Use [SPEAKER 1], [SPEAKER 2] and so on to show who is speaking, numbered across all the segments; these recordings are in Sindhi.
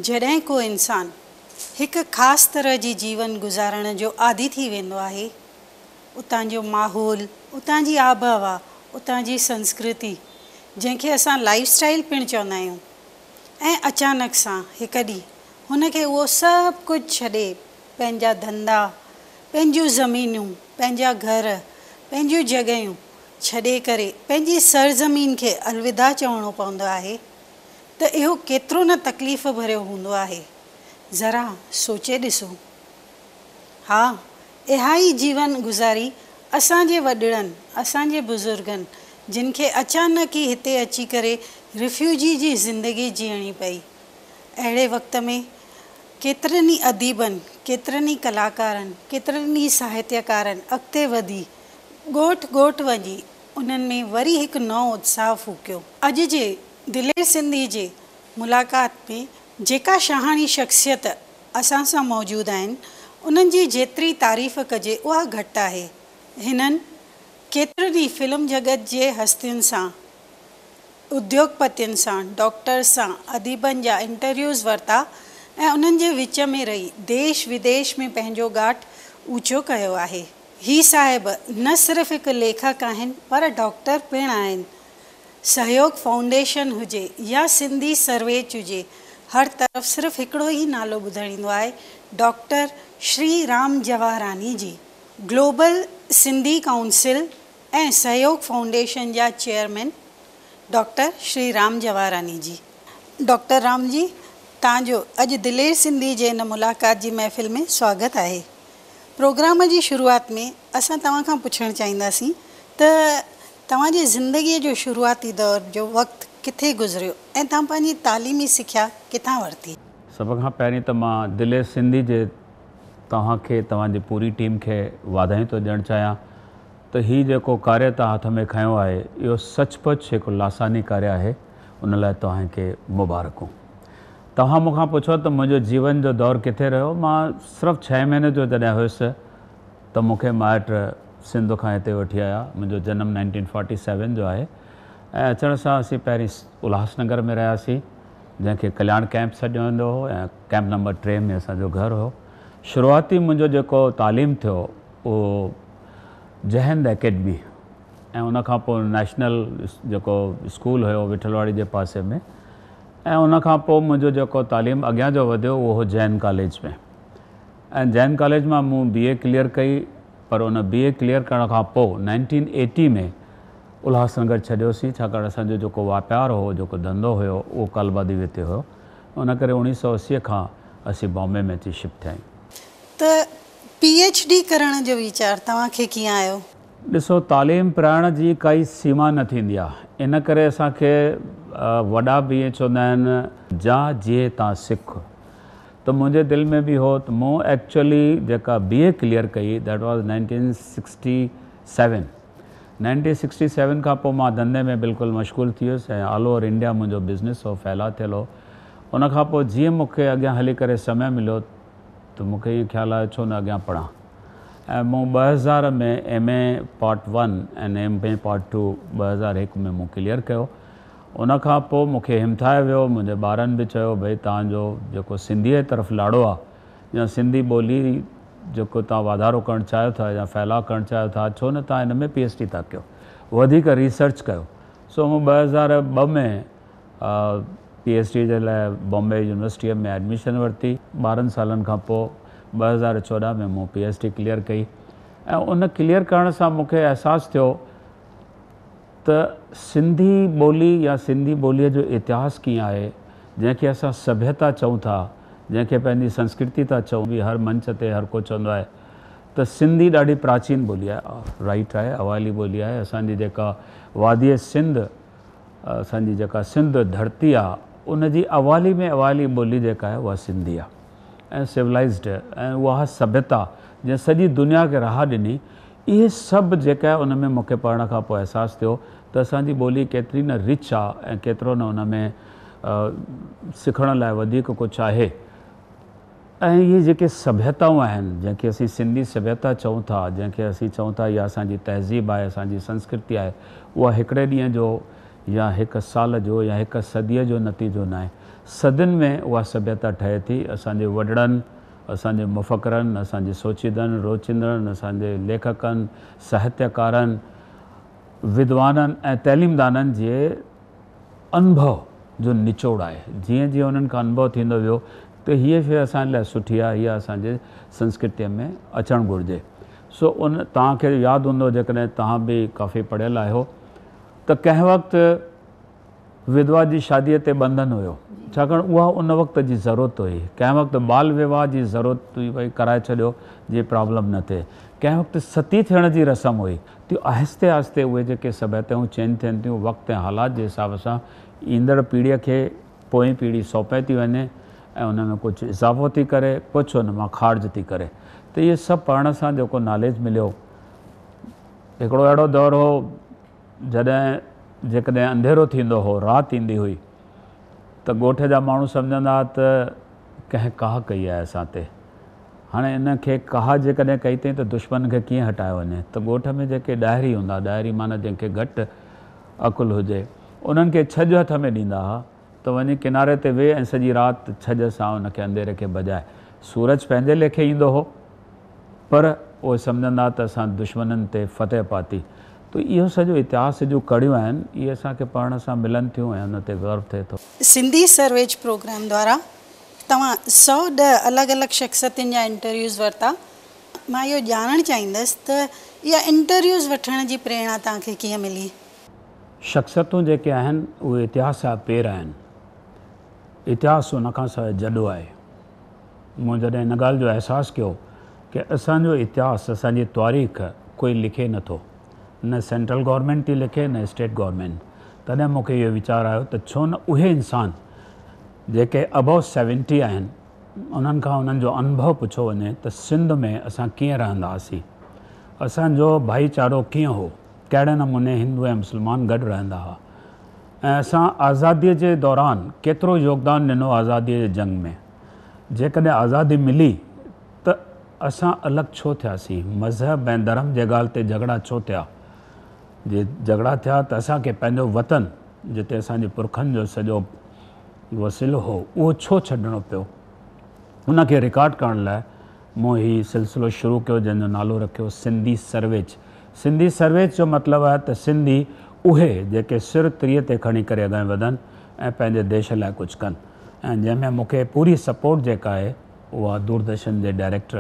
[SPEAKER 1] جڏهن ڪو انسان هڪ خاص طرح جي جيون گذارڻ جو عادي ٿي ويندو آهي، اتان جو ماحول، اتان جي آبهوا، اتان جي سنسڪرتي، جنهن کي اسان لائيف اسٽائيل پڻ چوندا آهيون ۽ اچانڪ سان هڪ ڏينهن هن کي اهو سڀ ڪجهه ڇڏي پنهنجا ڌنڌا، پنهنجون زمينون، پنهنجا گهر، پنهنجون جڳهيون ڇڏي ڪري پنهنجي سرزمين کي الوداع چوڻو پوندو آهي ته اهو ڪيترو نه تڪليف ڀريو هوندو آهي. ذرا سوچي ڏسو. ها، اها ئي جيون گذاري اسان جي وڏڙن، اسان جي بزرگن، جن کي اچانڪ ئي هتي اچي ڪري رفيوجي جي زندگي جيئڻي پئي. اهڙي وقت ۾ ڪيترن ئي اديبن، ڪيترن ئي ڪلاڪارن، ڪيترن ئي ساهتيڪارن اڳتي وڌي ڳوٺ ڳوٺ وڃي انهن ۾ وري هڪ نئون اتساهه ڦوڪيو. اڄ جي دلير سنڌي جي ملاقات ۾ جيڪا شاهاڻي شخصيت اسان سان موجود آهن، انهن جي جيتري تعريف ڪجي اها گهٽ آهي. هنن ڪيترن ئي فلم جڳت جي هستين سان، اديوگپتين سان، ڊاڪٽرز سان، اديبن جا انٽرويوز ورتا ۽ انهن جي وچ ۾ رهي ديش وديش ۾ پنهنجو ڳاٽ اوچو ڪيو آهي. هي صاحب نه صرف هڪ ليکڪ آهن پر ڊاڪٽر پڻ آهن. سهيوگ فائونڊيشن هجي يا سنڌي سرويچ هجي هر طرف صرف هڪڙو ئي نالو ٻڌڻ ايندو آهي doctor Shri Ram Jawaharani ji. Global Sindhi council ۽ Sahyog foundation جا chairman doctor Shri Ram Jawaharani ji. Doctor Ram ji توهان جو اڄ دلير سنڌي جي هن ملاقات جي محفل ۾ سواگت آهي. پروگرام جي شروعات ۾ اسان توهان کان پڇڻ چاهينداسين ته توهان جي زندگيء جو شروعاتي دور جو وقت ڪٿي گذريو ۽ توهان پنهنجي تعليمي سکيا ڪٿان ورتي؟
[SPEAKER 2] سڀ کان پهرين ته مان دلير سنڌي جي توهان کي توهان جي پوري ٽيم کي واڌايون ٿو ڏيڻ چاهيان ته هي جيڪو ڪاريه توهان هٿ ۾ کنيو آهي اهو سچ پچ هڪ لاساني ڪاريه آهي ان لاء توهان کي مبارڪون. توهان مون کان پڇو ته منهنجو جيون جو دور ڪٿي رهيو مان صرف ڇهين مهيني جو جڏهن هيس ته مون کي مائٽ سنڌ کان هتي وٺي آيا. منهنجو جنم نائنٽين فورٽي سيون جو آهي ۽ اچڻ سان اسين پهرين الهاس نگر ۾ رهياسين جنهن کي ڪلياڻ ڪئمپ سڏيو ويندو هو ۽ ڪئمپ نمبر 3 ۾ اسان جو گهر هو. شروعاتي منهنجو جيڪو تعليم ٿيو اهو جئه هند اڪيڊمي ۽ ان کان پوء نيشنل جيڪو اسڪول هيو وٺلواڙي جي پاسي ۾ ۽ ان کان پوء منهنجو جيڪو تعليم اڳيان جو وڌيو اهو هو جين ڪاليج ۾. ۽ جين ڪاليج مان مون بي اي ڪليئر ڪئي پر ان بي اي ڪليئر ڪرڻ کان پوء نائنٽين ايٽي ۾ الهاس نگر ڇڏيوسين ڇاڪاڻ اسان جو جيڪو واپار هو جيڪو ڌنڌو هيو اهو ڪالبا ديوي تي هيو ان ڪري 1980 کان اسين بامبي ۾ اچي شفٽ ٿيا آهيون.
[SPEAKER 1] ته پي ايڇ ڊي ڪرڻ جو ويچار توهان کي ڪيئن آيو؟
[SPEAKER 2] ڏسو تعليم پرائڻ جي ڪائي سيما نه ٿيندي آهي ان ڪري اسان کي وڏا به ائين چوندا آهن جان جيئي تان سک. ته منهنجي دل ۾ به هو ته مون ايڪچوئلي جيڪا بي اي ڪليئر ڪئي that was 1967 1967 کان پوء مان ڌنڌي ۾ بلڪل مشغول ٿي ويس ۽ آل اوور انڊيا منهنجو بزنس هو ڦهلاء ٿيل هو ان کان پوء جيئن مون کي اڳيان هلي ڪري سمي مليو ته مون کي ائين خيال آيو ڇو نه اڳيان پڙهان ۽ مون 2000 ۾ M A part 1 ۽ M A part 2 2001 ۾ مون ڪليئر ڪيو ان کان پوء مون کي همٿايو ويو، منهنجي ٻارن به چيو ڀئي توهان جو جيڪو سنڌيء طرف لاڙو آ يا سنڌي ٻولي جيڪو توهان واڌارو ڪرڻ چاهيو ٿا يا ڦهلاء ڪرڻ چاهيو ٿا ڇو نه توهان ان ۾ پي ايڇ ڊي ٿا ڪيو وڌيڪ ريسرچ ڪيو سو مون 2002 ۾ پي ايڇ ڊي جي لاء بامبي يونيورسٽيء ۾ ايڊميشن ورتي 12 سالن کان پوء 2014 ۾ مون پي ايڇ ڊي ڪليئر ڪئي ۽ ان ڪليئر ڪرڻ سان مون کي احساس ٿيو ته سنڌي ٻولي يا سنڌي ٻوليء جو اتهاس ڪيئن آهي، جنهن کي اسان سڀيتا چئون ٿا، جنهن کي پنهنجي سنسڪرتي ٿا چئون، به هر منچ تي هر ڪو چوندو آهي ته سنڌي ڏاڍي پراچين ٻولي آهي، رائيٽ آهي، اوائلي ٻولي آهي، اسان جي جيڪا واديء سنڌ، اسان جي جيڪا سنڌ ڌرتي آهي، ان جي اوائلي ۾ اوائلي ٻولي جيڪا آهي اها سنڌي آهي ۽ سولائيزڊ ۽ اها سڀيتا جنهن سڄي دنيا کي راهه ڏني، اهي سڀ جيڪا ان ۾ مون کي پڙهڻ کان پوء احساس ٿيو ته اسان جي ٻولي ڪيتري نه رچ آ ۽ ڪيترو نه ان ۾ سکڻ لاء وڌيڪ ڪجهه آهي ۽ اهي جيڪي سڀيتائون آهن جنهن کي اسين سنڌي سڀيتا چئون ٿا جنهن کي اسين چئون ٿا اها اسان جي تهذيب آهي اسان جي سنسڪرتي آهي اها هڪڙي ڏينهن جو يا هڪ سال جو يا هڪ صديء جو نتيجو ناهي. صدين ۾ اها سڀيتا ٺهي ٿي. اسان جي وڏڙن، اسان جي مفڪرن، اسان جي سوچيندڙن، روچيندڙن، اسان جي ليکڪن، ساهتيڪارن، ودوانن ۽ تعليمدانن جي انڀو جو نچوڙ آهي. جيئن جيئن انهن کان انڀو ٿيندو ويو ته هيء شيء اسان لاء سٺي آهي، هيء اسان جي سنسڪرتيء ۾ اچڻ گهرجي. سو ان توهان کي ياد هوندو جيڪڏهن توهان به ڪافي پڙهيل آهيو ته ڪنهن وقت وڌوا جي شاديء تي ٻنڌن هيو، ڇاڪاڻ اها ان وقت جي ضرورت هئي. ڪنهن وقت بال وواهه جي ضرورت هئي، ڀئي ڪرائي ڇڏيو جيئن پرابلم نه ٿئي. ڪنهن وقت ستي ٿيڻ جي رسم هئي. ته آهستي آهستي اهي جيڪي سڀيتائون چينج ٿين ٿيون، وقت ۽ حالات جي حساب سان ايندڙ پيڙهيء کي پوئين پيڙهي سونپي ٿي وڃي ۽ ان ۾ ڪجهه اضافو ٿي ڪري، ڪجهه ان مان خارج ٿي ڪري. ته اهي سڀ پڙهڻ سان جيڪو ناليج مليو، هڪڙو اهڙو دور هو جڏهن جيڪڏهن انڌيرو ٿيندو هو، رات ايندي هئي ته ڳوٺ جا ماڻهو سمجهندا ها ته ڪنهن ڪاهه ڪئي آهي اسان تي. هاڻي ان کي ڪاهه جيڪڏهن ڪئي اٿئي ته دشمن کي ڪيئن هٽايو وڃي؟ ته ڳوٺ ۾ جيڪي ڏاهري هوندا، ڏاهري معنيٰ جنهن کي گهٽ عقل هجي، انهن کي ڇڄ هٿ ۾ ڏيندا ها ته وڃي ڪناري تي ويهه ۽ سڄي رات ڇڄ سان ان کي انڌيري کي ڀڄاء. سورج پنهنجي ليکي ايندو هو. پر اهي سمجهندا ته اسان دشمنن تي فتح پاتي. ته اهو سڄو اتهاس جون ڪڙيون آهن، اهي اسان کي پڙهڻ سان ملن ٿيون ۽ ان تي گرو ٿئي ٿو.
[SPEAKER 1] سنڌي سرويچ پروگرام دوارا توهان 110 الڳ الڳ شخصيتن جا انٽرويوز ورتا. مان اهو ڄاڻڻ چاهيندس ته اها انٽرويوز وٺڻ جي پريرڻا توهان کي ڪيئن ملي؟
[SPEAKER 2] شخصيتون جيڪي آهن اهي اتهاس جا پير آهن. اتهاس ان کان سواء جڏو آهي. مون جڏهن ان ڳالهه جو احساس ڪيو ڪه اسان جو اتهاس، اسان جي تواريخ ڪوئي لکي نه ٿو، نه سينٽرل گورنمينٽ ٿي لکي نه اسٽيٽ گورنمينٽ، تڏهن مون کي اهو ويچار آيو ته ڇو نه اهي انسان جيڪي ابو سيونٽي آهن انهن کان انهن جو انڀو پڇيو وڃي ته سنڌ ۾ اسان ڪيئن رهندا هئاسين، اسان جو ڀائيچارو ڪيئن هو، ڪهڙي نموني هندو ۽ مسلمان گڏ رهندا هئا ۽ اسان آزاديء جي دوران ڪيترو يوگدان ڏنو آزاديء جي جنگ ۾. جيڪڏهن آزادي ملي ته اسان الڳ ڇو ٿياسين؟ مذهب ۽ ڌرم جي ڳالهه تي جهڳڙا ڇو ٿيا؟ جي جهڳڙا ٿيا ته اسان کي پنهنجو وطن جتي اسان جي پرکن جو سڄو وسيلو هو اهو ڇو ڇڏڻو پيو؟ ان کي رڪارڊ ڪرڻ لاء مون هي سلسلو شروع ڪيو جنهن جو نالو رکيو سنڌي سرويچ. سنڌي سرويچ جو مطلب آهي ته سنڌي اهي جيڪي سر تريء تي کڻي ڪري اڳيان وڌن ۽ پنهنجي ديش لاء ڪجهه ڪن ۽ جنهن ۾ مون کي پوري سپورٽ جيڪا آهي اها دوردرشن جي ڊائريڪٽر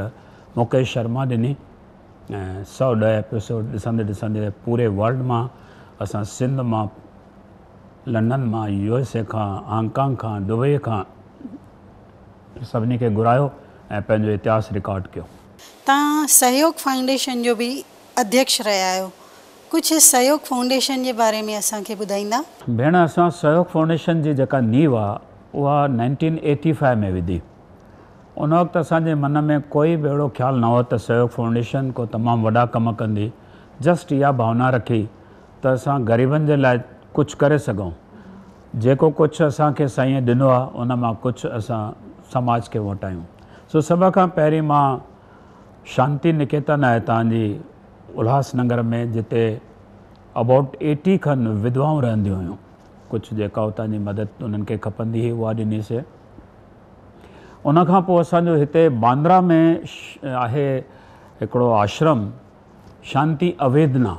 [SPEAKER 2] مڪيش شرما ڏني ۽ 110 ايپيسوڊ ڏسندي ڏسندي پوري ورلڊ مان اسان سنڌ مان لنڊن مان يو ايس اي کان هانگ ڪانگ کان دبئي کان سڀني کي گهرايو ۽ پنهنجو اتهاس رڪارڊ ڪيو.
[SPEAKER 1] توهان سهيوگ فائونڊيشن جو به اڌيڪش رهيا آهيو. ڪجهه سهيوگ فائونڊيشن جي باري ۾ اسان کي ٻڌائيندا؟
[SPEAKER 2] ڀيڻ اسان سهيوگ فائونڊيشن جي جيڪا نيو آ اها 1985 ۾ وڌي. ان وقت اسان جي من ۾ ڪوئي به اهڙو خيال نه هو ته سهيوگ فائونڊيشن ڪو تمام وڏا ڪم ڪندي. جسٽ اها ڀاونا رکي ته اسان غريبن جي لاء ڪجهه ڪري سگهون. جيڪو ڪجهه اسان کي سائينء ڏنو آ ان مان ڪجهه اسان سماج کي موٽايون. سو سڀ کان پهرين مان شانتي نڪيتن آهي هتان جي الهاس نگر ۾ جتي ابائوٽ ايٽي کن وڌوائون رهنديون هيون. ڪجهه جيڪا اتان جي مدد انهن کي کپندي هئي اها ڏني سي. ان کان پوء اسان جو هتي باندرا ۾ آهي هڪڙو آشرم شانتي اويدنا.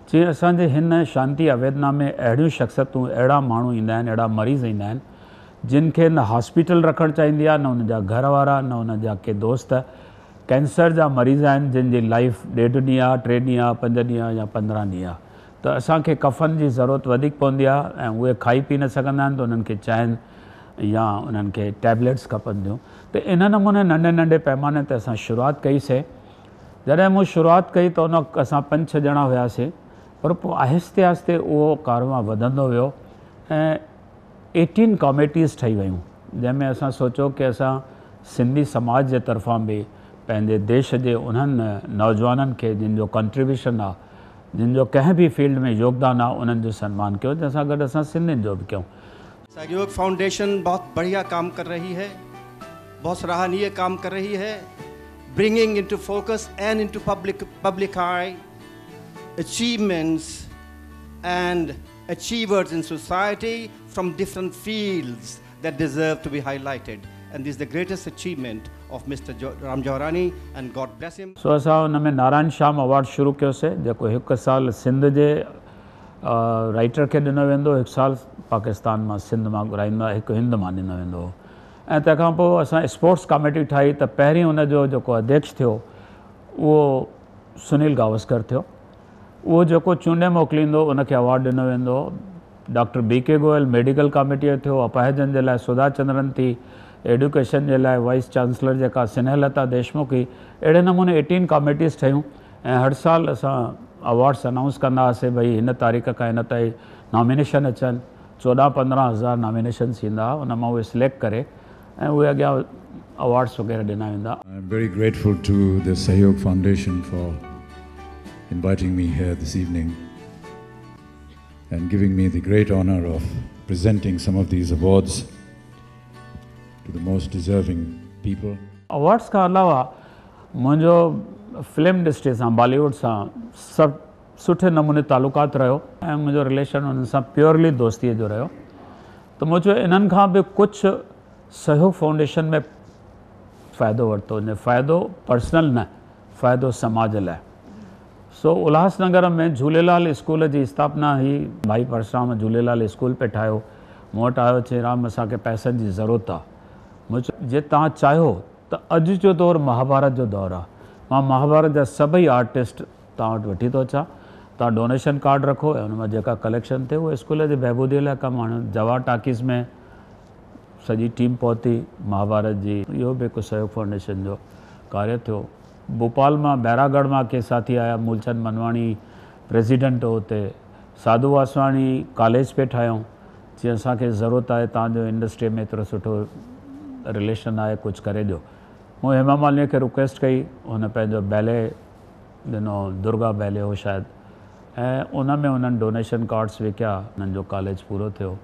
[SPEAKER 2] چي اسان جي هن شانتي اويدنا ۾ اهڙيون شخصيتون اهڙا ماڻهو ايندا آهن اهڙا مريض ايندا آهن جن کي نه هاسپيٽل رکڻ چاهيندي آهي نه ان جا گهر وارا نه ان جا ڪي دوست. ڪينسر جا مريض آهن جن جي لائيف ڏيڍ ڏينهن آهي، ٽي ڏينهن آهي، پنج ڏينهن آهي يا 15 ڏينهن آهي ته اسان کي ڪفن جي ضرورت وڌيڪ پوندي آهي ۽ اهي کائي پي نه سگهندا آهن ته انهن کي چانهن يا انهن کي ٽيبليٽس کپن ٿيون ته ان نموني ننڍي ننڍي پيماني تي اسان شروعات ڪئي سي. جڏهن مون شروعات ڪئي ته ان وقت اسان پنج ڇهه ڄڻا هياسين پر پوء آهستي آهستي اهو ڪاروان وڌندو ويو ۽ ايٽين ڪاميٽيز ٺهي ويون جنهن ۾ اسان سوچيو ڪي اسان سنڌي سماج جي طرفان به پنهنجي ديش جي انهن نوجوانن کي جن جو ڪنٽريبيوشن آ جن جو ڪنهن به فيلڊ ۾ يوگدان آ انهن جو سنمان ڪيون جنهن سان گڏ اسان سنڌين جو به ڪيون.
[SPEAKER 3] सहयोग फाउंडेशन बहुत बढ़िया काम कर रही है, बहुत सराहनीय काम कर रही है, bringing into focus and into public eye achievements and achievers in society from different fields that deserve to be highlighted. And this is the greatest achievement of Mr. Ram Joharani, and God bless him.
[SPEAKER 2] سو اسان ان ۾ نارائڻ شيام ايوارڊ شروع ڪيوسي جيڪو هڪ سال سنڌ جي رائيٽر کي ڏنو ويندو هڪ سال پاڪستان مان سنڌ مان گهرائيندا هڪ هند مان ڏنو ويندو هو ۽ تنهن کان پوء اسان اسپورٽس ڪاميٽي ٺاهي ته پهرين ان جو جيڪو اڌيڪش ٿيو اهو سنيل گاوسڪر ٿيو اهو جيڪو چونڊي موڪليندو ان کي ايوارڊ ڏنو ويندو هو. Doctor B K Goyal medical ڪاميٽيء جو ٿيو، اپاهجن جي لاء سڌا چندرن ٿي، ايڊيوڪيشن جي لاء وائيس چانسلر جيڪا سنيهه لتا ديشمک هئي، اهڙي نموني ايٽين ڪاميٽيز ٺهيون ۽ هر سال اسان ايوارڊس انائونس ڪندا هئاسين ڀئي هن تاريخ کان هن تائين نامينيشن اچن، 14 15 هزار نامينيشنس ايندا هئا ان مان اهي سليڪٽ ڪري ۽ اهي اڳيان ايوارڊس وغيره ڏنا ويندا.
[SPEAKER 4] I am very grateful to the Sahyog Foundation for inviting me here this evening and giving me the great honor of presenting some of these awards to the most deserving people.
[SPEAKER 2] Awards کان علاوه منهنجو فلم انڊسٽري سان بالي ووڊ سان سڀ سٺي نموني تعلقات رهيو ۽ منهنجو رليشن انهن سان پيورلي دوستيء جو رهيو ته مون چيو انهن کان به ڪجهه سهيوگ فائونڊيشن ۾ فائدو ورتو وڃي، فائدو پرسنل نه فائدو سماج لاء. سو الهاس نگر ۾ جهوليلال اسڪول جي اسٿاپنا هي ڀائي پرسرام جهوليلال اسڪول پئي ٺاهيو، مون وٽ آيو چئي رام اسان کي پئسن جي ضرورت آ. مون چيو جي توهان چاهيو ته اڄ جو دور مهاڀارت جو دور آ، مان مهاڀارت جا سڀئي آرٽسٽ توهان وٽ وٺي ٿو اچان، توهان ڊونيشن ڪارڊ رکو ۽ ان مان جيڪا ڪليڪشن ٿئي اهو اسڪول جي بهبودي لاء ڪم آڻيو. جواهر ٽاڪيز ۾ سڄي ٽيم پهتي مهاڀارت جي، اهو به هڪ سهيوگ فائونڊيشن جو ڪاريه ٿيو. ڀوپال مان بيراڳڙهه مان ڪي ساٿي آيا، مولچند منواڻي پريزيڊنٽ هو اتي، ساڌو واسواڻي ڪاليج پئي ٺاهيائون، چي اسان کي ضرورت آهي توهان جو انڊسٽريء ۾ ايترو سٺو رليشن آهي ڪجهه ڪري ڏيو. مون هيما مالنيء کي رڪويسٽ ڪئي، هن پنهنجو بيلي ڏنو، درگا بيلي هو شايد، ۽ ان ۾ انهن ڊونيشن ڪارڊس وڪيا، انهن جو ڪاليج پورو ٿيو.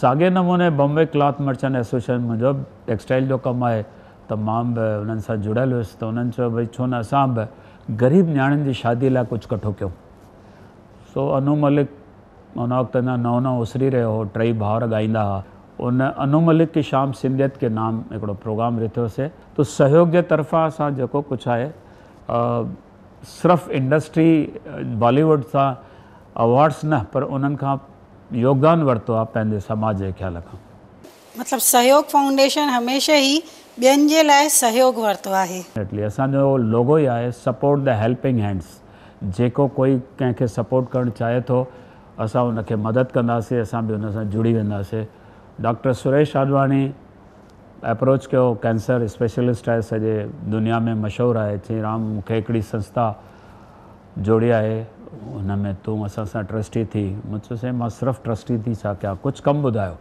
[SPEAKER 2] ساڳئي نموني بمبئي ڪلاٿ مرچنٽ ايسوسيئيشن منهنجو به ٽيڪسٽائيل جو ڪم آهي ته مان به انهن سان جڙيل هيس ته انهن چيو ڀئي ڇو نه اسان به غريب نياڻين جي شادي لاء ڪجهه ڪٺو ڪيون. سو انو ملڪ ان وقت اڃا نئون نئون اسري رهيو هو، ٽئي ڀائر ڳائيندا هئا. ان انو ملڪ ڪي شام سنڌيت ڪي نام هڪڙو پروگرام رٿيوسي ته سهيوگ جي طرفان اسان جيڪو ڪجهه آهي صرف انڊسٽري بالي ووڊ سان ايوارڊس نه پر انهن کان يوگدان ورتو آهي پنهنجي سماج جي خيال کان.
[SPEAKER 1] مطلب سهيوگ فائونڊيشن هميشه ئي ٻين جي لاء سهيوگ ورتو آهي.
[SPEAKER 2] ڊيفنيٽلي اسان جو لوگو ئي آهي سپورٽ the helping hands جيڪو ڪوئي ڪنهن کي سپورٽ ڪرڻ چاهي ٿو اسان ان کي مدد ڪنداسين اسان به ان سان جڙي وينداسين ڊاڪٽر سريش آڏواڻي ايپروچ ڪيو ڪينسر اسپيشلسٽ آهي سڄي دنيا ۾ مشهور آهي چئي رام مون کي هڪڙي سنسٿا جوڙي آهي ان ۾ تون اسان سان ٽرسٽي ٿي مون چيو سائين مان صرف ٽرسٽي ٿي ڇا ڪيان ڪجهه ڪم ٻڌايو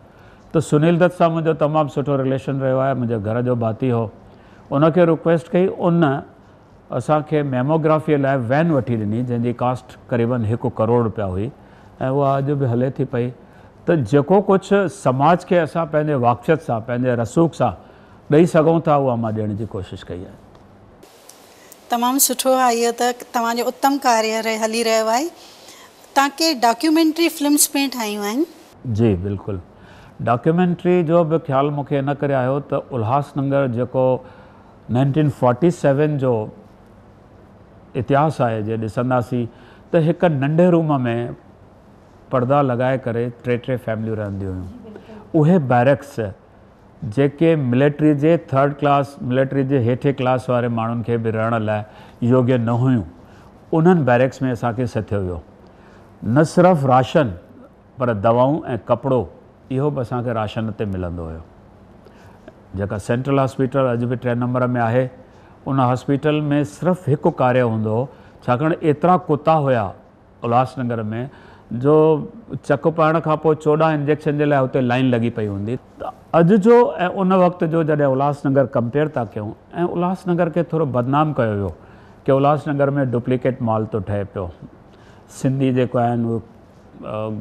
[SPEAKER 2] ته سنيل دت سان منهنجو تمام سٺو رليشن رهيو آهي منهنجي گهر جو ڀاتي هو ان کي رڪويسٽ ڪئي ان اسان کي ميموگرافيء لاء وين وٺي ڏني جنهن جي ڪاسٽ قريبن هڪ ڪروڙ رپيا هئي ۽ اها اڄ به هلي ٿي پئي ته جيڪو ڪجهه سماج کي اسان پنهنجي واقفيت سان پنهنجي رسوخ سان ڏئي سگهون ٿا اها مان ڏيڻ جي ڪوشش ڪئي آهي.
[SPEAKER 1] تمام سٺو آهي اهو ته توهان جو اتم ڪاريه هلي رهيو آهي. توهان ڪي ڊاڪيومينٽري فلمس پڻ ٺاهيون آهن؟
[SPEAKER 2] جي بلڪل ڊاڪيومينٽري جو به خيال مون کي ان ڪري آيو ته الهاس نگر جيڪو 1947 جو اتهاس آهي جي ڏسنداسين ته هڪ ننڍي روم ۾ پردا لڳائي ڪري ٽي ٽي فيمليون رهنديون هيون اهي بيرڪس جيڪي ملٽري جي ٿرڊ ڪلاس ملٽري جي هيٺين ڪلاس واري ماڻهن کي به رهڻ لاء يوگيه نه هيون انهن بيرڪس ۾ اسان کي سٿيو ويو نه صرف راشن پر دوائون ۽ ڪپڙو اهو به اسان کي راشن تي ملندو هيو. جيڪا سينٽرل هاسپيٽل اڄ به ٽئين نمبر ۾ آهي ان هاسپيٽل ۾ صرف هڪ ڪاريه هوندو هو ڇاڪاڻ ايترا ڪتا هيا الهاس نگر ۾ جو چڪ پائڻ کان پوء 14 انجيڪشن جي لاء اتي لائين لڳي پئي هوندي ته اڄ جو ۽ ان وقت جو جڏهن الهاس نگر ڪمپيئر ٿا ڪيون ۽ الهاس نگر کي ٿورو بدنام ڪيو ويو ڪي الهاس نگر ۾ ڊپليڪيٽ مال ٿو ٺهي پيو سنڌي جيڪو آهن اهي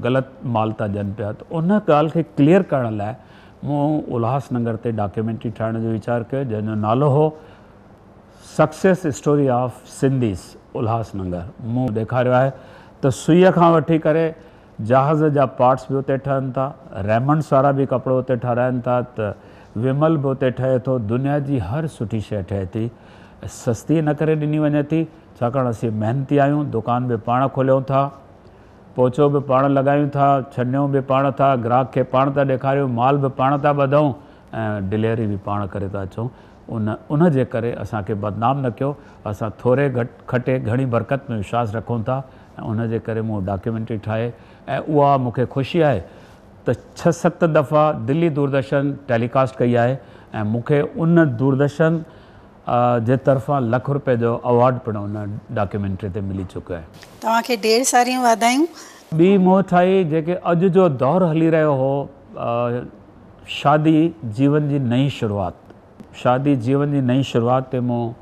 [SPEAKER 2] غلط مال ٿا ڏين پيا ته ان ڳالهه کي ڪليئر ڪرڻ لاء مون الهاس نگر تي ڊاڪيومينٽري ٺاهڻ جو ويچار ڪيو جنهن جو نالو هو success story of Sindhis Ulhasnagar مون ڏيکاريو آهي ته سوئيء کان وٺي ڪري جهاز جا پارٽس به اتي ٺهن ٿا، ريمنڊس وارا به ڪپڙو اتي ٺهرائن ٿا ته ومل به اتي ٺهي ٿو، دنيا جي هر سٺي شيء ٺهي ٿي، سستي ان ڪري ڏني وڃي ٿي ڇاڪاڻ اسين محنتي آهيون، دڪان به پاڻ کوليون ٿا، پوچو به پاڻ لڳايون ٿا، ڇنيون به پاڻ ٿا، گراهڪ کي پاڻ ٿا ڏيکاريون، مال به پاڻ ٿا ٻڌون ۽ ڊليوري به پاڻ ڪري ٿا اچون، ان ان جي ڪري اسان کي بدنام نه ڪيو، اسان ٿوري گهٽ کٽي گهڻي برڪت ۾ وشواس رکون ٿا ۽ ان جي ڪري مون ڊاڪيومينٽري ٺاهي ۽ اها مون کي خوشي آهي ته ڇهه ست دفعا دلي دوردرشن ٽيليڪاسٽ ڪئي آهي ۽ مون کي ان دوردرشن جي طرفان لک روپيه جو اوارڊ پڻ ان ڊاڪيومينٽري تي ملي چڪيو آهي.
[SPEAKER 1] توهان کي ڍير ساريون واڌايون.
[SPEAKER 2] ٻي مون ٺاهي جيڪي اڄ جو دور هلي رهيو هو شادي جيون جي نئين شروعات شادي جيون جي نئين شروعات تي مون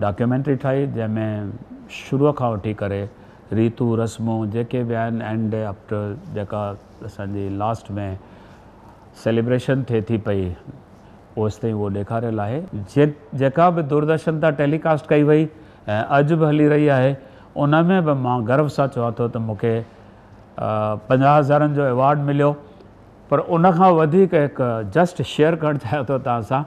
[SPEAKER 2] ڊاڪيومينٽري ٺاهي جنهن ۾ شروع کان وٺي ڪري ريتون رسمون جيڪي به آهن اينڊ اپ ٽو جيڪا اسان جي لاسٽ ۾ سيليبريشن ٿئي ٿي پئي اوستائين اهو ڏيکاريل آهي. جيڪا به دوردرشن تان ٽيلي ڪاسٽ ڪئي وئي ۽ اڄ به هلي رهي آهي ان ۾ به مان گرو سان چوان ٿو ته مون کي 50 هزارن جو ايوارڊ مليو پر ان کان وڌيڪ هڪ جسٽ شيئر ڪرڻ چاهيان ٿو توهان سان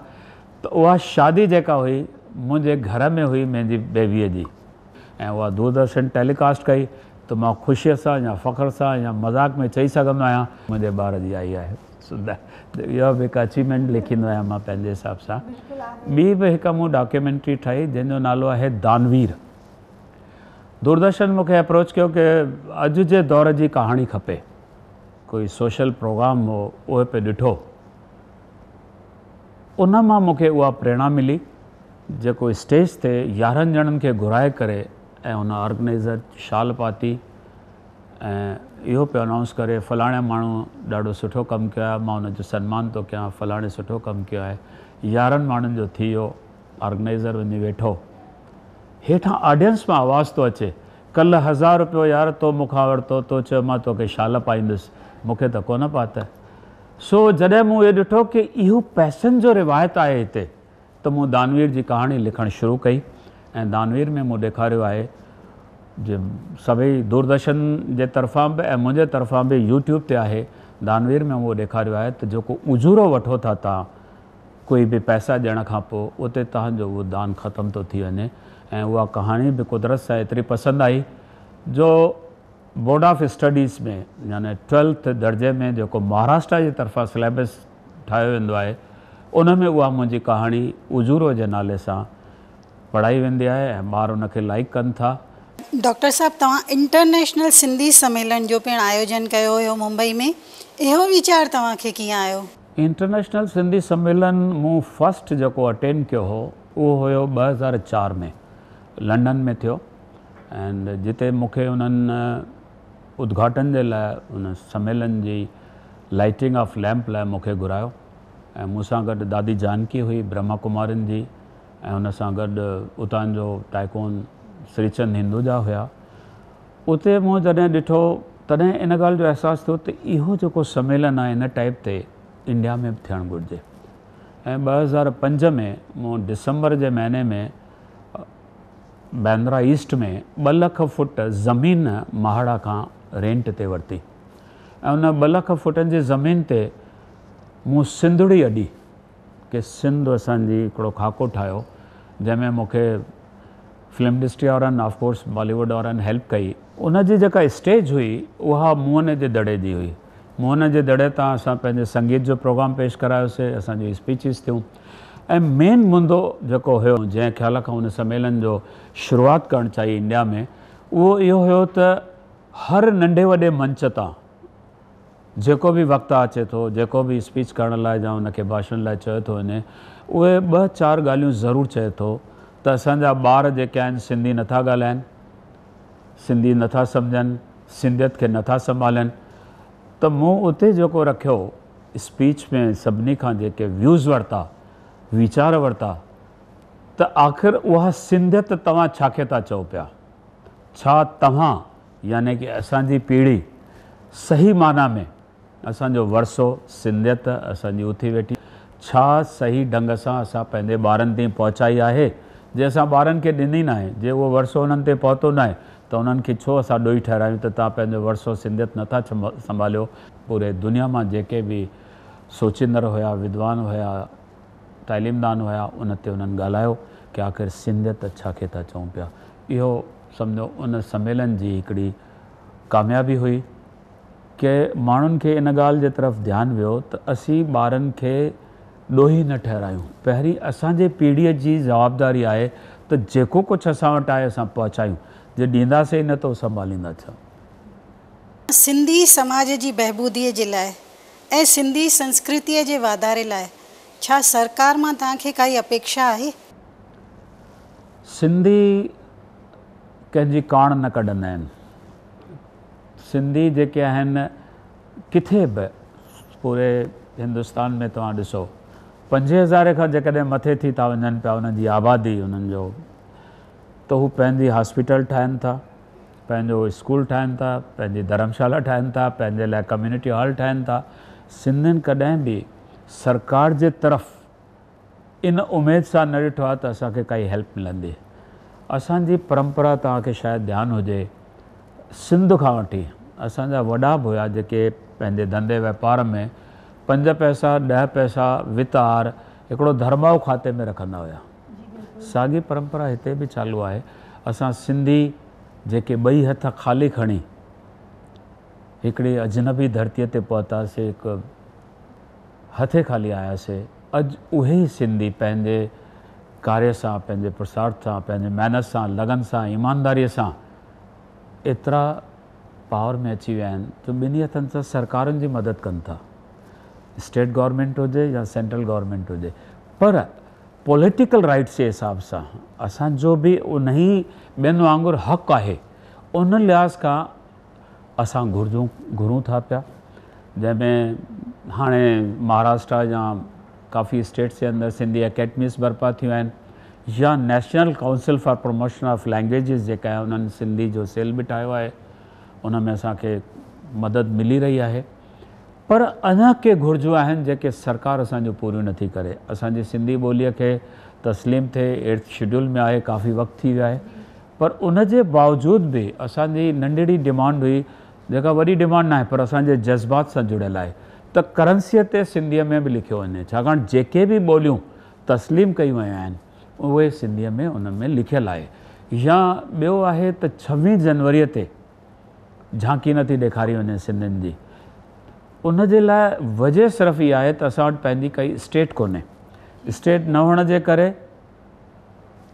[SPEAKER 2] ته اها شادي جيڪا هئي منهنجي گهر ۾ هئي منهنجي بيبيء جي ۽ اها دوردرشن ٽيلي ڪاسٽ ڪئي ته مان خوشيء سان يا فخر سان يا مذاق ۾ چئي سگهندو آهيان منهنجي ٻار جي آئي آهي سو اها به هڪ اچيومينٽ ليکيندو آهيان مان پنهنجي حساب سان. ٻي به هڪ مون ڊاڪيومينٽري ٺاهي جنهن جو نالو آهي دانوير. دوردرشن مون کي اپروچ ڪيو ڪي اڄ جي دور جي ڪهاڻي کپي. ڪوئي سوشل پروگرام هو اهي پئي ڏٺو. ان مان مون کي اها پريرڻا ملي جيڪو اسٽيج تي 11 ڄڻن کي گهرائي ڪري ۽ ان آرگنائيزر شال پاتي ۽ اهو پيو انائونس ڪري فلاڻي ماڻهو ڏاڍو سٺو ڪم ڪيو آهي مان ان جو سنمان ٿو ڪيان فلاڻي سٺو ڪم ڪيو آهي 11 ماڻهن جو ٿي ويو آرگنائيزر وڃي ويٺو هيٺان آڊينس مان آواز ٿو اچي ڪلهه هزار روپيو يار تو مون کان ورتو تو چيو مان توکي شال پائيندس مون کي ته ڪونه پاتء سو جڏهن مون اهو ڏٺو ڪي اهو پئسن جو روايت آهي هتي ته مون دانوير جي ڪهاڻي لکڻ شروع ڪئي ۽ دانوير ۾ مون ڏيکاريو آهي جي سڀئي دوردرشن جي طرفان به ۽ منهنجي طرفان به يوٽيوب تي آهي دانوير ۾ اهو ڏيکاريو آهي ته جيڪو اجورو وٺو ٿا توهان ڪوئي به پئسا ڏيڻ کان پوء اتي توهان جو اهو دان ختم ٿو ٿي وڃي ۽ اها ڪهاڻي به قدرت سان ايتري پسند آئي جو بورڊ آف اسٽڊيز ۾ يعني ٽويلٿ درجي ۾ جيڪو مهاراشٽرا جي طرفان سليبس ٺاهيو ويندو آهي ان ۾ اها منهنجي ڪهاڻي اجورو جي نالي سان پڙهائي ويندي آهي ۽ ٻار ان کي لائيڪ ڪن ٿا.
[SPEAKER 1] ڊاڪٽر صاحب توهان انٽرنيشنل سنڌي سميلن جو پڻ آيوجن ڪيو هيو ممبئي ۾ اهو ويچار توهان کي ڪيئن آيو؟
[SPEAKER 2] انٽرنيشنل سنڌي سميلن مون فرسٽ جيڪو اٽينڊ ڪيو هو اهو هيو 2004 ۾ لنڊن ۾ ٿيو اينڊ جتي مون کي انهن ادگهاٽن جي لاء ان سميلن جي لائٽنگ آف ليمپ لاء مون کي گهرايو ۽ مون سان گڏ دادي جانڪي هئي برهما ڪمارين جي ۽ ان سان گڏ اتان جو ٽائيڪون سريچند هندوجا هيا اتي مون جڏهن ڏٺو تڏهن ان ڳالهه جو احساس ٿيو ته اهو جيڪو سميلن آهي ان ٽائيپ تي انڊيا ۾ به ٿيڻ گهرجي ۽ 2005 ۾ مون ڊسمبر جي مهيني ۾ بيندرا ايسٽ ۾ 2 لک فوٽ زمين مهاڙا کان رينٽ تي ورتي ۽ ان 2 لک فوٽن جي زمين تي مون سنڌڙي اڏي ڪي سنڌ اسان جي هڪڙو خاڪو ٺاهيو جنهن ۾ مون کي فلم انڊسٽري وارن آف ڪورس بالي ووڊ وارن هيلپ ڪئي. ان جي جيڪا اسٽيج هئي اها موهن جي دڙي جي هئي. موهن جي دڙي تان اسان پنهنجي سنگيت جو پروگرام پيش ڪرايوسي، اسان جون اسپيچز ٿيون ۽ مين مدو جيڪو هيو جنهن خيال کان ان سميلن جو شروعات ڪرڻ چاهي انڊيا ۾ اهو اهو هيو ته هر ننڍي وڏي منچ تان جيڪو به وڪتا اچي ٿو، جيڪو به اسپيچ ڪرڻ لاء يا ان کي ڀاشڻ لاء چيو ٿو وڃي اهي ٻه چار ڳالهيون ضرور چئي ٿو ته اسان جا ٻار جيڪي آهن سنڌي نٿا ڳالهائن، سنڌي نٿا سمجهن، سنڌيت کي نٿا سنڀالين ته مون اتي جيڪو رکيو اسپيچ ۾ سڀني کان جيڪي ويوز ورتا، ويچار ورتا ته آخر اها سنڌيت توهان ڇا کي ٿا چئو پيا؟ ڇا توهان يعني ڪي اسان جي پيڙهي صحيح معنيٰ ۾ اسان جو ورثو، سنڌيت اسان جي اٿي ويٺي ڇا صحيح ڍنگ سان اسان پنهنجي ٻارن تائين پهچائي آهي؟ جي اسان ٻارن کي ڏني ناهي، جي اهو ورثو انهن تائين پهتو ناهي ته انهن کي ڇو اسان ڏوهي ٺهرايون ته توهان پنهنجو ورثو سنڌيت نٿا سنڀاليو. پوري دنيا مان جيڪي به سوچيندڙ هيا، ودوان هيا، تعليمدان هيا ان تي انهن ڳالهايو ڪه آخر سنڌيت ڇا کي ٿا چئون پيا. اهو سمجهو ان سميلن جي هڪڙي ڪاميابي هئي ڪه ماڻهن کي ان ڳالهه جي طرف ڌيان ويو ته اسين ٻارن کي ڏوهي نه ٺهرايون. پهرين اسان جي پيڙهيء جي جوابداري آهي ته جيڪو ڪجهه اسان وٽ آهي اسان پهچايون. جي ڏينداسين ئي نه ته هو سنڀاليندا ڇا؟
[SPEAKER 1] سنڌي سماج جي بهبوديء جي لاء ۽ سنڌي سنسڪرتيء جي واڌاري لاء ڇا سرڪار مان توهان کي ڪائي اپيڪشا آهي؟
[SPEAKER 2] سنڌي ڪنهن جي ڪاڻ نه ڪڍندا آهن. سنڌي جيڪي آهن ڪٿي به پوري هندستان ۾ توهان ڏسو پنجين هزاري کان جيڪڏهن مٿي ٿي ٿا وڃن پيا انهن جي آبادي انهن جو ته هو پنهنجي هاسپيٽل ٺاهن ٿا پنهنجو اسڪول ٺاهن ٿا پنهنجي ڌرمشالا ٺاهن ٿا پنهنجي لاء ڪميونٽي هال ٺاهن ٿا سنڌين ڪڏهن به سرڪار جي طرف ان اميد سان نه ڏٺو آهي ته اسان کي ڪائي هيلپ ملندي. اسان جي پرمپرا توهان کي شايد ڌيان هجي سنڌ کان وٺي اسان جا وڏا به هيا جيڪي پنهنجي ڌنڌي واپار ۾ پنج پئسا ڏهه پئسا وت آهر هڪڙو ڌرمائو کاتي ۾ رکندا هيا. ساڳي پرمپرا هتي به چالو آهي. اسان سنڌي جيڪي ٻئي هٿ خالي کڻي هڪڙي اجنبي ڌرتيء تي پهتاسي هڪ هٿين خالي آياسي، اڄ اهي ئي سنڌي پنهنجي ڪاريه سان، پنهنجي پرشارٿ سان، پنهنجي محنت سان، لگن سان، ايمانداريء سان ايترا پاور ۾ اچي ويا آهن جو ٻنهي هٿن سان سرڪارن جي مدد ڪن ٿا. اسٽيٽ گورنمينٽ هجي يا سينٽرل گورنمينٽ هجي پر پوليٽيڪل رائيٽس جي حساب سان اسان جو به انهي ٻين وانگر حق آهي ان لحاظ کان اسان گهرجون گهرون ٿا پيا جنهن ۾ هاڻي مهاراشٽرا يا ڪافي اسٽيٽس جي اندر سنڌي اڪيڊميز برپا ٿيون آهن يا national council for promotion of languages جيڪا آهي انهن سنڌي جو سيل به ٺاهيو آهي ان ۾ اسان کي مدد ملي رهي آهي پر اڃا ڪي گهرجون آهن جيڪي سرڪار اسان جون پوريون نٿي ڪري. اسان جي سنڌي ٻوليء کي تسليم ٿئي ايٽٿ شيڊول ۾ آهي ڪافي وقت ٿي ويو آهي پر ان جي باوجود به اسان جي ننڍڙي ڊمانڊ هئي جيڪا وڏي ڊمانڊ ناهي پر اسان جي جذبات سان جڙيل آهي ته ڪرنسيء تي سنڌيء ۾ به لکيو وڃي ڇاڪاڻ جيڪي به ٻوليون تسليم ڪيون ويون آهن اهي سنڌيء ۾ ان ۾ لکيل آهي يا ٻيو آهي ته ڇويهه جنوريء تي جهانڪي نه ٿي ڏيکاري وڃي سنڌين جي ان جي لاء وجه صرف اها آهي ته اسان وٽ پنهنجي ڪائي اسٽيٽ ڪونهي اسٽيٽ نه هئڻ جي ڪري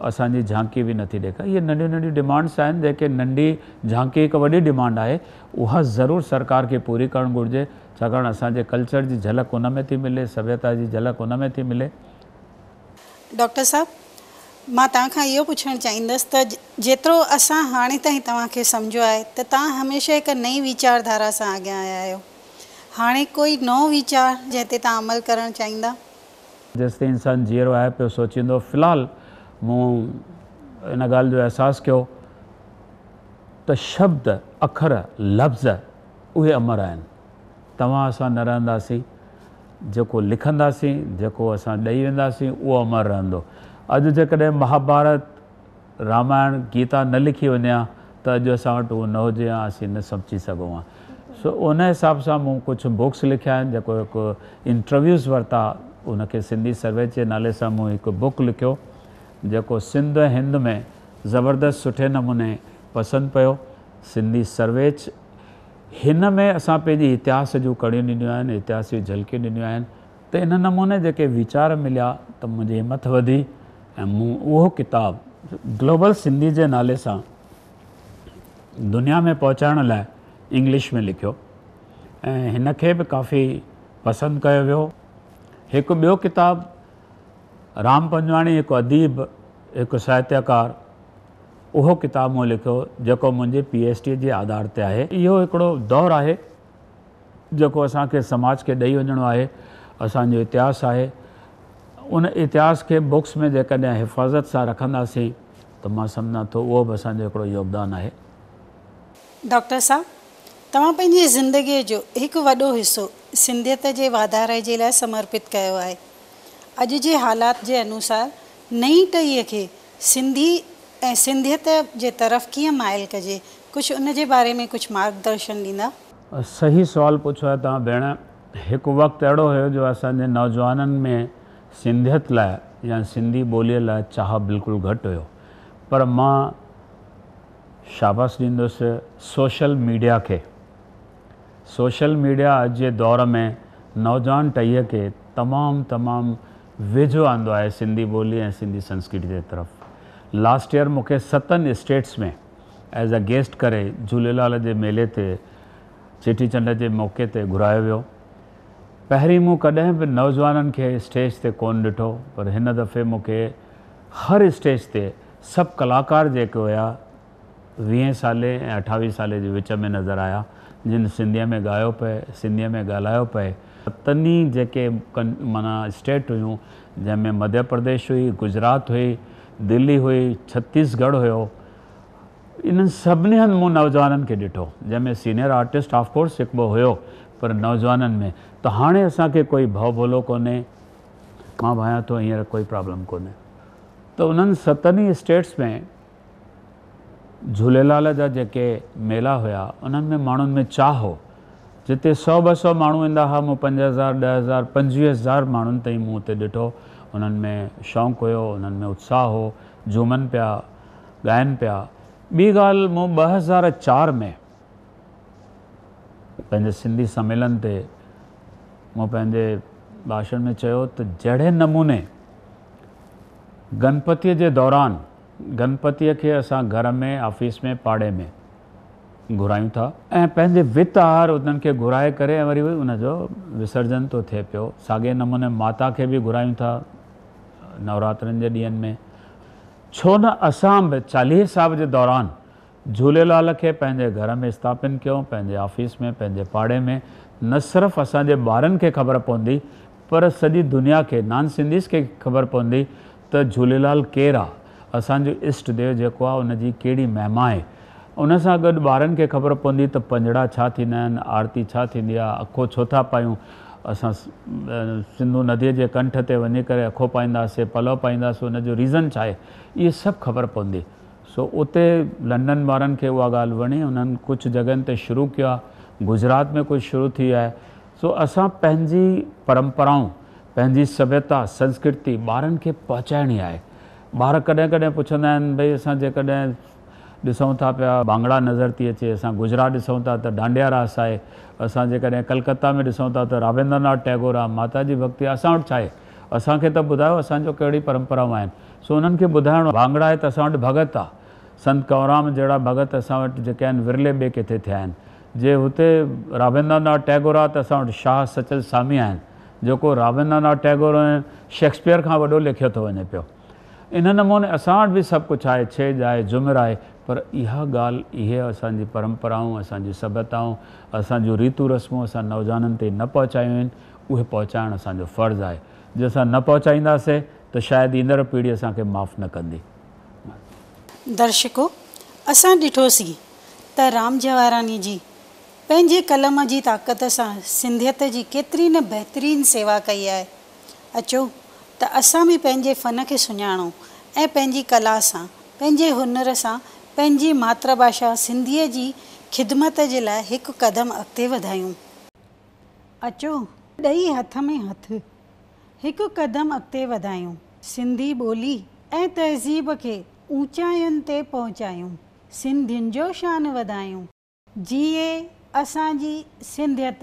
[SPEAKER 2] اسان جي جهانڪي به نٿي ڏيکاري اهي ننڍيون ننڍيون ڊمانڊس آهن جيڪي ننڍي جهانڪي هڪ وڏي ڊمانڊ آهي اها ضرور سرڪار کي پوري ڪرڻ گهرجي ڇاڪاڻ اسان جي ڪلچر جي جهلڪ ان ۾ ٿي ملي سڀيتا جي جهلڪ ان ۾ ٿي ملي.
[SPEAKER 1] ڊاڪٽر صاحب مان توهان کان اهو پڇڻ چاهيندس ته جيترو اسان هاڻي تائين توهان کي سمجهيو آهي ته توهان هميشه هڪ نئين ويچار ڌارا سان اڳيان آيا آهيو. هاڻي ڪوئي نئون ويچار جنهن تي توهان عمل ڪرڻ چاهيندا؟
[SPEAKER 2] جيستائين انسان جيئرو آهي پيو سوچيندو. في الحال مون ان ڳالهه جو احساس ڪيو ته شبد، اکر، لفظ اهي امر آهن. توهان اسان نه رهنداسين. جيڪو لکنداسين، جيڪو اسان ڏئي وينداسين، اهو امر رهندو. اڄ جيڪڏهن مهاڀارت، رامائڻ، گيتا نه لکي وڃي ها ته اڄ اسان وٽ اهو نه هجي ها، اسين نه سمجهي سگهون ها. سو ان حساب سان مون ڪجهه بڪس لکيا آهن، جيڪو هڪ انٽرويوز ورتا، ان کي سنڌي سرويچ جي نالي سان مون هڪ بڪ لکيو، جيڪو سنڌ ۽ هند ۾ زبردست سٺي نموني پسند پيو. سنڌي سرويچ. هن ۾ اسان پنهنجي اتهاس جون ڪڙيون ڏنيون آهن، اتهاس جون جهلڪيون ڏنيون آهن ته ان نموني جيڪي ويچار مليا ته منهنجي همٿ وڌي ۽ مون اهو ڪتاب گلوبل سنڌي جي نالي سان دنيا ۾ پهچائڻ لاء انگلش ۾ لکيو ۽ هن کي به ڪافي پسند ڪيو ويو. هڪ ٻيو ڪتاب رام پنجواڻي هڪ اديب، هڪ ساهتيڪار، اهو ڪتاب مون لکيو جيڪو منهنجي پي ايڇ ڊي جي آڌار تي آهي. اهو هڪڙو دور آهي جيڪو اسان کي سماج کي ڏئي وڃڻو آهي، اسان جو اتهاس آهي. ان اتهاس کي بڪس ۾ جيڪڏهن حفاظت سان رکنداسين ته مان سمجهان ٿو اهو به اسان جو هڪڙو يوگدان آهي.
[SPEAKER 1] ڊاڪٽر صاحب، توهان پنهنجي زندگيء جو هڪ وڏو حصو سنڌيت جي واڌاري جي لاء سمرپت ڪيو آهي. اڄ جي حالات جي انوسار نئين ٽهيء کي سنڌي ۽ سنڌيت جي طرف ڪيئن مائل ڪجي؟ ڪجهه ان جي باري ۾ ڪجهه مارگ درشن ڏيندا؟
[SPEAKER 2] صحيح سوال پڇيو آهي توهان ڀيڻ. هڪ وقت اهڙو هيو جو اسان جي نوجوانن ۾ سنڌيت لاء يا سنڌي ٻوليء لاء چاهه بلڪل گهٽ هيو پر مان شاباس ڏيندس سوشل ميڊيا کي. سوشل ميڊيا اڄ جي دور ۾ نوجوان ٽهيء کي تمام تمام ويجهو آندو آهي سنڌي ٻولي ۽ سنڌي سنسڪرتي جي طرف. لاسٽ يئر مون کي ستن اسٽيٽس ۾ ايز اي گيسٽ ڪري جهوليلال جي ميلي تي چيٽي چنڊ جي موقعي تي گهرايو ويو. پهرين مون ڪڏهن به نوجوانن کي اسٽيج تي ڪونه ڏٺو پر هن دفعي مون کي هر اسٽيج تي سڀ ڪلاڪار جيڪي هيا ويهين سالي ۽ اٺاويهه سالي جي وچ ۾ نظر آيا جن سنڌيء ۾ ڳايو پئي سنڌيء ۾ ڳالهايو پئي. ستن ئي جيڪي معنيٰ اسٽيٽ هيون جنهن ۾ مڌيه پرديش هئي، گجرات هئي، دلي هئي، ڇتيس ڳڙهه هيو انهن سڀني هنڌ مون نوجوانن کي ڏٺو جنهن ۾ سينئر آرٽسٽ آف ڪورس هڪ ٻه هيو پر نوجوانن ۾ ته هاڻي اسان کي ڪوئي ڀؤ ڀولو ڪونهي مان ڀانيان ٿو هينئر ڪوئي پرابلم ڪونهي ته انهن ستن ئي اسٽيٽس ۾ جهوليلال جا جيڪي ميلا هيا انهن ۾ ماڻهن ۾ چاهه هو جتي سئو ٻه سئو ماڻهو ايندا ها مون 5000، 10,000، 25,000 ماڻهن تائين مون اتي ڏٺو انهن ۾ شوق هيو انهن ۾ اتساهه هو جهومن پيا ڳائن پيا ٻي ڳالهه مون 2004 ۾ پنهنجي سنڌي سميلن تي مون پنهنجي ڀاشڻ ۾ چيو ته جهڙي نموني گنپتيء جي دوران گنپتيء کي اسان گهر ۾، آفيس ۾، پاڙي ۾ گهرايون ٿا ۽ پنهنجي وت آهر انهن کي گهرائي ڪري ۽ وري ان جو وسرجن ٿو ٿئي پيو. ساڳئي نموني ماتا کي به گهرايون ٿا نوراترن جي ڏينهن ۾. ڇو نه اسان به چاليهي صاحب جي دوران جهوليلال کي پنهنجي گهر ۾ اسٿاپن ڪيون، پنهنجي آفيس ۾، پنهنجي پاڙي ۾، نه صرف اسان جي ٻارن کي خبر پوندي پر سڄي دنيا کي، نان سنڌيز کي خبر پوندي ته جهوليلال ڪير آ، اسان جو اشٽ ديو جيڪو آ ان جي ڪهڙي مهما آهي. ان سان گڏ ٻارن کي خبر پوندي ته پنجڙا ڇا ٿيندا آهن، آرتي ڇا ٿيندي آ، اکو ڇو ٿا پايون، اسان سنڌو نديء جي ڪنٺ تي وڃي ڪري اکو پائينداسين، پلئه پائينداسين ان جو ريزن ڇا آهي، اهي سڀ خبر پوندي. سو اتي لنڊن وارن کي اها ڳالهه وڻي، انهن ڪجهه جڳهين تي شروع ڪيو آهي، گجرات ۾ ڪجهه شروع ٿي آهي. سو اسان پنهنجي پرمپرائون، پنهنجي سڀيتا، سنسڪرتي ٻارن کي پهچائڻي آهي. ٻار ڪڏهن ڪڏهن پڇندا آهن ڀئي اسان جيڪڏهن ڏسون ٿا پيا ڀانگڙا نظر ٿي اچي، اسان گجرات ڏسون ٿا ته ڊانڊيا راس آهي، اسان جيڪڏهن ڪلڪتا ۾ ڏسون ٿا ته رابندرناٿ ٽئگور آهي، ماتا جي ڀڳتي آهي، اسان وٽ ڇا آهي؟ اسان کي ته ٻڌايو اسان جو ڪهڙي پرمپرائون آهن. سو انهن کي ٻڌائڻو آهي. ڀانگڙا آهي ته اسان وٽ ڀڳت آ. سنت ڪنوررام جهڙا ڀڳت اسان وٽ جيڪي آهن ورلي ٻئي ڪٿي ٿيا آهن. جي هتي رابندرناٿ ٽئگور آ ته اسان وٽ شاهه سچل سامي آهن. جيڪو رابندرناٿ ٽئگور ۽ شيڪسپيئر کان وڏو ليکيو ٿو وڃي پيو. ان نموني اسان وٽ به سڀ ڪجهه آهي، ڇيڄ آهي، جهمر آهي پر اها ڳالهه اهي اسان جي پرمپرائون، اسان جون سڀيتائون، اسان جون ريتون رسمون اسان نوجوانن تائين نه پهچايون آهن، اهي پهچائڻ اسان جو فرض آهي. جي اسان نه پهچائينداسين ته شايد ايندڙ پيڙهي اسان کي معاف نه ڪندي.
[SPEAKER 1] درشڪو! اسان ڏٺوسين ته رام جواراڻي جي پنهنجي قلم جي طاقت سان سنڌيت جي ڪيتري نه بهترين سيوا ڪئي آهي. اچو ته اسان به پنهنجي فن کي سڃاڻون ۽ پنهنجي ڪلا سان، پنهنجي هنر سان پنهنجي ماتر ڀاشا سنڌيء جي خدمت جي لاء هڪ قدم اڳتي وڌايون. اچو ڏئي هٿ ۾ هٿ هڪ قدم اڳتي وڌايون. سنڌي ٻولي ۽ تهذيب کي اوچاين تي پهچايون. سنڌين جو شان وڌايون. جيئي اسان جي سنڌيت.